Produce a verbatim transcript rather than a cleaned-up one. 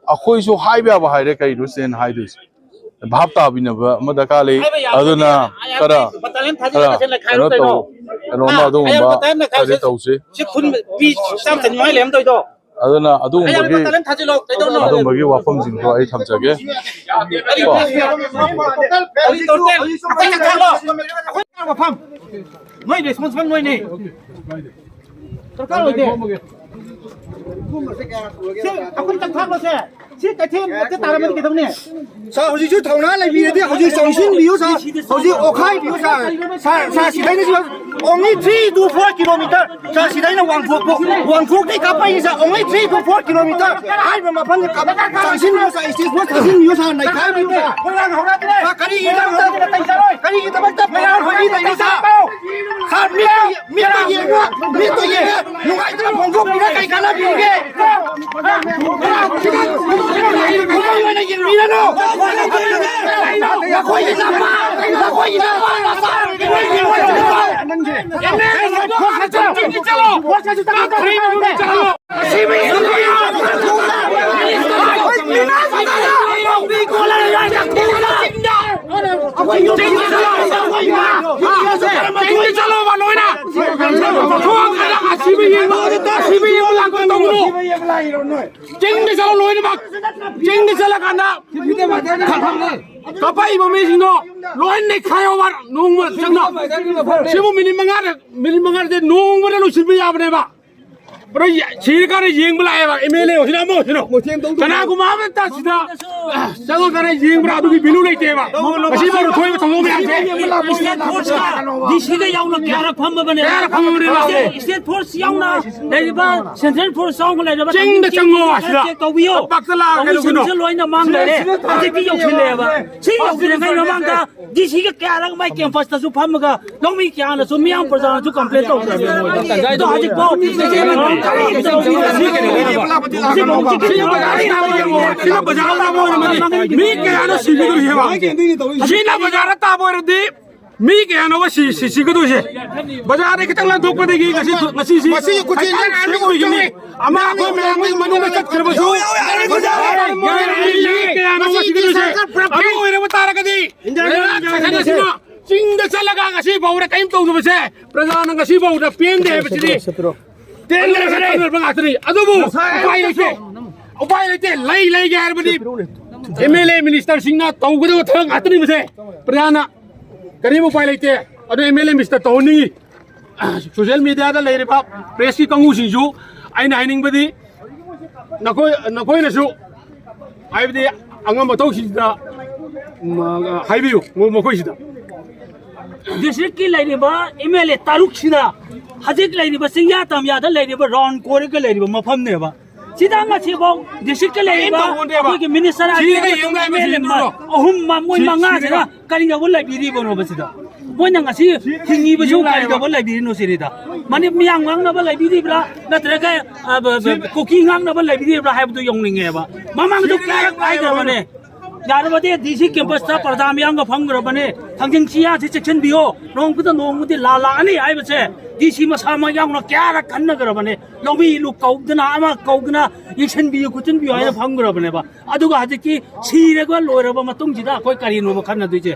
ꯑꯩꯈꯣꯏꯁꯨ ꯍꯥꯏꯕ ꯌꯥꯕ ꯍꯥꯏꯔꯦ, ꯀꯩꯅꯣ ꯆꯦꯟ ꯍꯥꯏꯗꯣꯏꯁꯦ? ꯚꯥꯞ ꯇꯥꯕꯤꯅꯕ ꯑꯃ ꯗꯔꯀꯥꯔ ꯂꯩ꯫ ꯍꯥꯏꯕ ꯌꯥꯕ ꯑꯗꯨꯅ ꯅꯠꯇꯦ꯫ ꯈꯔ, ꯕꯇꯥꯂꯤꯌꯟ ꯊꯥꯖꯤꯜꯂꯒ ꯈꯔ ꯁꯦ ꯂꯩꯈꯥꯏꯔꯣ ꯀꯩꯅꯣ ꯀꯩꯅꯣ? ꯇꯧ-, ꯀꯩꯅꯣꯝꯃ ꯍꯥ? ꯑꯗꯨꯒꯨꯝꯕ ꯍꯌꯦꯡ ꯕꯇꯥꯂꯤꯌꯟ ꯂꯩꯈꯥꯏꯔꯣ ꯈꯔꯗꯤ ꯁꯦ꯫ ꯇꯧꯁꯤ꯫ ꯁꯤ ꯈꯨꯟ ꯃꯤ ꯆꯥꯝ ꯆꯅꯤ ꯃꯉꯥ ꯂꯩꯔꯝꯗꯣꯏꯗꯣ꯫ ꯑꯗꯨꯅ ꯍꯌꯦꯡ ꯑꯗꯨꯒꯨꯝꯕꯒꯤ, ꯕꯇꯥꯂꯤꯌꯟ ꯊꯥꯖꯤꯜꯂꯣ꯫ ꯀꯩꯗꯧꯅꯣ? ꯑꯗꯨꯒꯨꯝꯕꯒꯤ ꯋꯥꯐꯝꯁꯤꯡꯗꯣ ꯑꯩ ꯊꯝꯖꯒꯦ꯫ ꯀꯔꯤ ꯀꯣ? ꯇꯧꯔꯤꯁꯦ? ꯑꯩꯈꯣꯏ ꯆꯠꯊꯣꯛꯂꯣ꯫ ꯑꯩꯈꯣꯏ ꯃꯐꯝ꯫ ꯅꯣꯏ ꯔꯦꯁꯄꯣꯟꯁꯤꯕꯜ ꯅꯣꯏꯅꯦ꯫ ꯗꯔꯀꯥꯔ ꯑꯣꯏꯗꯦ꯫ ꯁꯤ ꯑꯩꯈꯣꯏ ꯆꯪꯊꯥꯕꯁꯦ, ꯁꯤ ꯀꯩꯊꯦꯜ ꯃꯦꯠꯇ ꯇꯥꯔꯝꯃꯗꯤ ꯀꯩꯗꯧꯅꯤ? ꯁꯥꯔ, ꯍꯧꯖꯤꯛꯁꯨ ꯊꯧꯅꯥ ꯂꯩꯕꯤꯔꯗꯤ ꯍꯧꯖꯤꯛ ꯆꯪꯁꯤꯟꯕꯤꯌꯨ, ꯁꯥꯔ꯫ ꯍꯧꯖꯤꯛ ꯑꯣꯈꯥꯏꯕꯤꯌꯨ, ꯁꯥꯔ꯫ ꯁꯥꯔ, ꯁꯥꯔ, ꯁꯤꯗꯩꯅꯁꯨ only three to four kilometer꯫ Sir, ꯁꯤꯗꯩꯅ ꯋꯥꯡꯊꯣꯛꯄ, ꯋꯥꯡꯊꯣꯛꯇꯩ ꯀꯥꯞꯄꯛꯏꯁꯦ, only three to four kilometer꯫ ꯍꯥꯏꯔꯤꯕ ꯃꯐꯝꯁꯦ ꯀꯥꯞ-, ꯆꯪꯁꯤꯟꯕꯤꯌꯨ, ꯁꯥꯔ, stage force ꯊꯥꯖꯤꯟꯕꯤꯌꯨ, ꯁꯥꯔ, ꯅꯩꯈꯥꯏꯕꯤꯌꯨ, ꯁꯥꯔ꯫ ꯁꯥꯔ, ꯀꯔꯤꯒꯤꯗꯃꯛꯇ, ꯀꯔꯤꯒꯤꯗꯃꯛꯇ ꯃꯌꯥꯝ ꯍꯧꯖꯤꯛ ꯂꯩꯔꯤ, ꯁꯥꯔ? ꯁꯥꯔ, ꯃꯤꯠꯇ ꯌꯦꯡ-, ꯃꯤꯠꯇ ꯌꯦꯡꯉꯨ, ꯃꯤꯠꯇ ꯌꯦꯡꯉꯨ꯫ ꯅꯨꯡꯉꯥꯏꯇꯅ ꯐꯣꯡꯗꯣꯛꯄꯤꯔ ꯀꯩ ꯀꯥꯟꯅꯕꯤꯔꯤꯒꯦ? ꯈꯨꯗꯣꯡ ꯑꯣꯏꯅ ꯌꯦꯡꯕꯤꯔꯅꯨ꯫ ꯅꯈꯣꯏꯒꯤ ꯅꯃꯥ, ꯅꯈꯣꯏꯒꯤ ꯅꯃꯥ ꯅꯆꯥ, ꯅꯈꯣꯏꯒꯤ ꯆꯠꯂꯣ꯫ ꯆꯤꯡꯗ ꯆꯠꯂꯣ ꯂꯣꯏꯅꯃꯛ꯫ ꯆꯤꯡꯗ ꯆꯠꯂꯀꯥꯟꯗ ꯀꯥꯄꯛꯏꯕ ꯃꯤꯁꯤꯡꯗꯣ ꯂꯣꯏ ꯅꯩꯈꯥꯏꯌꯣꯕ ꯅꯣꯡꯃ ꯆꯪꯅ꯫ ꯁꯤꯕꯨ ꯃꯤꯅꯤꯠ ꯃꯉꯥꯗ, ꯃꯤꯅꯤꯠ ꯃꯉꯥꯗ ꯅꯣꯡꯃꯗ ꯂꯣꯏꯁꯤꯟꯕ ꯌꯥꯕꯅꯦꯕ꯫ ꯑꯗꯣ ꯌꯦ-, ꯁꯤꯔꯀꯥꯟꯗ ꯌꯦꯡꯕ ꯂꯥꯛꯑꯦꯕ ꯑꯦꯝ ꯑꯦꯜ ꯑꯦ ꯑꯣꯏꯁꯤꯅ ꯑꯃ ꯑꯣꯏꯁꯤꯅ꯫ ꯀꯅꯥꯒꯨꯝꯕ ꯑꯃꯠꯇ ꯁꯤꯗ ꯆꯪꯉꯀꯥꯟꯗ ꯌꯦꯡꯕ꯭ꯔꯥ? ꯑꯗꯨꯒꯤ ꯚꯦꯂꯨ ꯂꯩꯇꯦꯕ꯫ ꯉꯁꯤ ꯐꯥꯎꯗ ꯊꯣꯛꯏꯕ ꯊꯧꯗꯣꯛ ꯃꯌꯥꯝꯁꯦ꯫ ꯁ꯭ꯇꯦꯠ ꯐꯣꯔꯁꯀ ꯗꯤ ꯁꯤꯒ ꯌꯥꯎꯅ ꯀꯌꯥꯔꯛ ꯐꯝꯃꯕꯅꯦ? ꯀꯌꯥꯔꯛ ꯐꯝꯃꯕꯅꯦ? ꯁ꯭ꯇꯦꯠ, ꯁ꯭ꯇꯦꯠ ꯐꯣꯔꯁ ꯌꯥꯎꯅ ꯂꯩꯔꯤꯕ, ꯁꯦꯟꯇ꯭ꯔꯦꯜ ꯐꯣꯔꯁ ꯌꯥꯎꯅ ꯂꯩꯔꯕ ꯆꯤꯡꯗ ꯆꯪꯉꯣ ꯈꯔ ꯑꯁꯤꯗ꯫ ꯆꯦꯛ ꯇꯧꯕꯤꯌꯣ꯫ ꯂꯝꯄꯥꯛꯇ ꯂꯥꯛꯑꯒ ꯇꯧꯕꯤꯁꯤꯡꯁꯦ ꯀꯩꯅꯣ꯫ ꯂꯣꯏꯅ ꯃꯥꯡ ꯂꯩꯔꯦ꯫ ꯍꯧꯖꯤꯛꯇꯤ ꯌꯧꯁꯤꯜꯂꯛꯑꯦꯕ꯫ ꯁꯤ ꯌꯧꯗ꯭ꯔꯤꯉꯩ ꯃꯃꯥꯡꯗ ꯗꯤ ꯁꯤꯒ ꯀꯌꯥꯔꯛ ꯃꯥꯏ ꯀꯦꯝꯄꯁꯇꯁꯨ ꯐꯝꯃꯒ ꯂꯧꯃꯤ ꯀꯌꯥꯅꯁꯨ, ꯃꯤꯌꯥꯝ ꯄ꯭ꯔꯖꯥꯅꯁꯨ ꯀꯝꯄ꯭ꯂꯦꯟ ꯇꯧꯈ꯭ꯔꯕꯅꯦ꯫ ꯑꯗꯣ ꯍꯧꯖꯤꯛꯐꯥꯎ ꯁꯤꯐꯥꯎ ꯁꯤꯅ ꯕꯖꯥꯔ ꯇꯥꯕ ꯑꯣꯏꯔꯝꯃꯗꯤ ꯃꯤ ꯀꯌꯥꯅꯣ ꯁꯤꯕꯤꯗꯣꯏꯁꯦꯕ? ꯁꯤꯅ ꯕꯖꯥꯔ ꯇꯥꯕ ꯑꯣꯏꯔꯗꯤ ꯃꯤ ꯀꯌꯥꯅꯣꯕ ꯁꯤ ꯁꯤ ꯁꯤꯒꯗꯣꯏꯁꯦ? ꯕꯖꯥꯔꯗ ꯈꯤꯇꯪ ꯂꯥꯟꯊꯣꯛꯄꯗꯒꯤ ꯉꯁꯤ ꯉꯁꯤꯁꯤ ꯃꯁꯤꯒꯤ ꯈꯨꯠꯁꯦ ꯍꯥꯏꯗꯤ ꯌꯥꯝ ꯁꯦꯞ ꯑꯣꯏꯒꯅꯤ꯫ ꯑꯃ ꯑꯩꯈꯣꯏ ꯃꯌꯥꯝꯒꯤ ꯃꯅꯨꯡꯗ ꯆꯠꯈ꯭ꯔꯕꯁꯨ ꯃꯤ ꯀꯌꯥꯅꯣꯕ ꯁꯤꯒꯗꯣꯏꯁꯦ? ꯑꯗꯨ ꯑꯣꯏꯔꯕ ꯇꯥꯔꯒꯗꯤ ꯂꯩꯕꯥꯛ ꯁꯥꯁꯟ ꯑꯁꯤꯅ ꯆꯤꯡꯗ ꯆꯠꯂꯒ ꯉꯁꯤ ꯐꯥꯎꯗ ꯀꯔꯤꯝ ꯇꯧꯗꯕꯁꯦ ꯄ꯭ꯔꯖꯥꯅ ꯉꯁꯤ ꯐꯥꯎꯗ ꯄꯦꯟꯗꯦ ꯍꯥꯏꯕꯁꯤꯗꯤ ꯇꯦꯟꯗ꯭ꯔ ꯈꯪꯅꯔꯕ ꯉꯥꯛꯇꯅꯤ꯫ ꯑꯗꯨꯕꯨ ꯎꯄꯥꯏ ꯂꯩꯇꯦ꯫ ꯎꯄꯥꯏ ꯂꯩꯇꯦ꯫ ꯂꯩ ꯂꯩꯒꯦ ꯍꯥꯏꯔꯕꯗꯤ ꯑꯦꯝ ꯑꯦꯜ ꯑꯦ ꯃꯤꯅꯤꯁꯇꯔꯁꯤꯡꯅ ꯇꯧꯒꯗꯕ ꯊꯕꯛ ꯉꯥꯛꯇꯅꯤ ꯃꯁꯦ꯫ ꯄ꯭ꯔꯖꯥꯅ ꯀꯔꯤꯝ ꯎꯄꯥꯏ ꯂꯩꯇꯦ꯫ ꯑꯗꯨ ꯑꯦꯝ ꯑꯦꯜ ꯑꯦ ꯃꯤꯅꯤꯁꯇꯔ ꯇꯧꯍꯟꯅꯤꯡꯉꯤ꯫ ꯁꯣꯁꯤꯌꯦꯜ ꯃꯤꯗꯤꯌꯥꯗ ꯂꯩꯔꯤꯕ ꯄ꯭ꯔꯦꯁꯀꯤ ꯀꯥꯡꯕꯨꯁꯤꯡꯁꯨ ꯑꯩꯅ ꯍꯥꯏꯅꯤꯡꯕꯗꯤ ꯅꯈꯣꯏ ꯅꯈꯣꯏꯅꯁꯨ ꯍꯥꯏꯕꯗꯤ ꯑꯉꯝ ꯑꯊꯧꯁꯤꯡꯁꯤꯗ ꯎꯝ, ꯍꯥꯏꯕꯤꯌꯨ ꯃꯈꯣꯏꯁꯤꯗ꯫ ꯗꯤꯁꯇ꯭ꯔꯤꯛꯀꯤ ꯂꯩꯔꯤꯕ ꯑꯦꯝ ꯑꯦꯜ ꯑꯦ ꯇꯔꯨꯛꯁꯤꯅ ꯍꯧꯖꯤꯛ ꯂꯩꯔꯤꯕ ꯆꯤꯡꯌꯥ ꯇꯝꯌꯥꯗ ꯂꯩꯔꯤꯕ ꯔꯥꯎꯟ ꯀꯣꯏꯔꯒ ꯂꯩꯔꯤꯕ ꯃꯐꯝꯅꯦꯕ꯫ ꯁꯤꯗ ꯉꯁꯤꯐꯥꯎ ꯗꯤꯁꯇ꯭ꯔꯤꯛꯇ ꯂꯩꯔꯤꯕ ꯀꯔꯤꯝ ꯇꯧꯍꯧꯗꯦꯕ꯫ ꯑꯩꯈꯣꯏꯒꯤ ꯃꯤꯅꯤꯁꯇꯔ ꯁꯤꯗ ꯑꯅꯤꯃꯛ ꯌꯦꯡꯉꯨ, ꯑꯦꯝ ꯑꯦꯜ ꯑꯦ ꯁꯤꯗ ꯌꯦꯡꯉꯨ꯫ ꯑꯍꯨꯝ ꯃ-, ꯃꯣꯏ ꯁꯤ-, ꯃꯉꯥꯁꯤꯅ ꯁꯤꯗ ꯀꯔꯤꯗꯧꯕ ꯂꯩꯕꯤꯔꯤꯕꯅꯣꯕ ꯁꯤꯗ? ꯃꯣꯏꯅ ꯉꯁꯤ ꯍꯤꯡꯉꯤꯕꯁꯨ ꯀꯔꯤꯗꯧꯕ ꯂꯩꯕꯤꯔꯤꯅꯣ ꯁꯤꯅꯤꯗ? ꯃꯅꯤ-, ꯃꯤꯌꯥꯝ ꯉꯥꯡꯅꯕ ꯂꯩꯕꯤꯔꯤꯕ꯭ꯔꯥ? ꯅꯠꯇ꯭ꯔꯒ, ꯑ, ꯕ-, ꯕ-, ꯀꯨꯀꯤ ꯉꯥꯡꯅꯕ ꯂꯩꯕꯤꯔꯤꯕ꯭ꯔꯥ ꯍꯥꯏꯕꯗꯨ ꯌꯧꯅꯤꯡꯉꯦꯕ꯫ ꯃꯃꯥꯡꯗ ꯀꯌꯥꯔꯛ ꯍꯥꯏꯈ꯭ꯔꯕꯅꯦ? ꯌꯥꯔꯕꯗꯤ ꯗꯤ ꯁꯤ ꯀꯦꯝꯄꯁꯇ ꯄ꯭ꯔꯖꯥ ꯃꯤꯌꯥꯝꯒ ꯐꯝꯈ꯭ꯔꯕꯅꯦ꯫ ꯊꯥꯡꯖꯤꯡ ꯆꯤꯌꯥꯁꯤ ꯆꯦꯛꯁꯤꯟꯕꯤꯌꯣ꯫ ꯅꯣꯡꯃꯗ ꯅꯣꯡꯃꯗꯤ ꯂꯥꯜꯂꯛꯑꯅꯤ ꯍꯥꯏꯕꯁꯦ ꯗꯤ ꯁꯤ ꯃꯁꯥꯃꯛ ꯌꯥꯎꯅ ꯀꯌꯥꯔꯛ ꯈꯟꯅꯈ꯭ꯔꯕꯅꯦ꯫ ꯂꯧꯃꯤ ꯂꯨ ꯀꯧꯗꯅ ꯑꯃ ꯀꯧꯗꯅ ꯌꯦꯡꯁꯤꯟꯕꯤꯌꯨ ꯈꯣꯠꯆꯤꯟꯕꯤꯌꯨ ꯍꯥꯏꯅ ꯐꯝꯈ꯭ꯔꯕꯅꯦꯕ꯫ ꯑꯗꯨꯒ ꯍꯧꯖꯤꯛꯀꯤ ꯁꯤꯔꯒ ꯂꯣꯏꯔꯕ ꯃꯇꯨꯡꯁꯤꯗ ꯑꯩꯈꯣꯏ ꯀꯔꯤꯅꯣꯕ ꯈꯟꯅꯗꯣꯏꯁꯦ?